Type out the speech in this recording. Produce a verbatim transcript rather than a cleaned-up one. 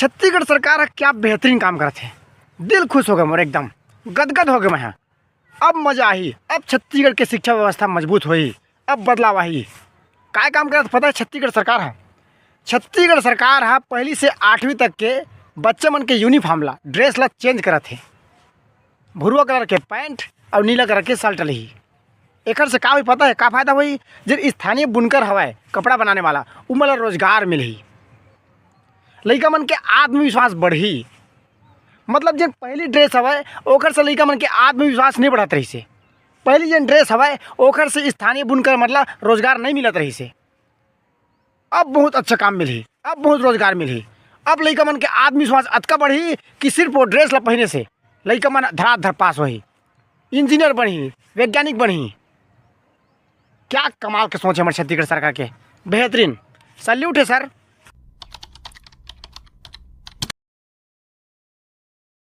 छत्तीसगढ़ सरकार ह क्या बेहतरीन काम करत हे। दिल खुश हो गे मोर, एकदम गदगद हो गे मैं ह। अब मजा आही, अब छत्तीसगढ़ के शिक्षा व्यवस्था मजबूत होही, अब बदलाव आही। काय काम करत पता है छत्तीसगढ़ सरकार ह? छत्तीसगढ़ सरकार ह पहली से आठवीं तक के बच्चे मन के यूनिफॉर्म ला, ड्रेस ला चेंज करत हे। भुरवा कलर के पैंट और नीला कलर के शर्ट लही। एकर से का होई पता है, का फायदा होई? जे स्थानीय बुनकर हवय, कपड़ा बनाने वाला, उमन ला रोजगार मिलही, लइका मन के आत्मविश्वास बढ़ही। मतलब जेन पहली ड्रेस हवय, ओकर से लइका मन के आत्मविश्वास नहीं बढ़त रहिसे। पहली जेन ड्रेस हवय, ओकर से स्थानीय बुनकर मन ला रोजगार नहीं मिलत रहिसे। अब बहुत अच्छा काम मिलही, अब बहुत रोजगार मिलही। अब लइका मन के आत्मविश्वास अतका बढ़ही कि सिर्फ वो ड्रेस ला पहिने से लइका मन धराधर पास होही, इंजीनियर बनही, वैज्ञानिक बनही। क्या कमाल के सोच है हमारे छत्तीसगढ़ सरकार के, बेहतरीन। सल्यूट है सर,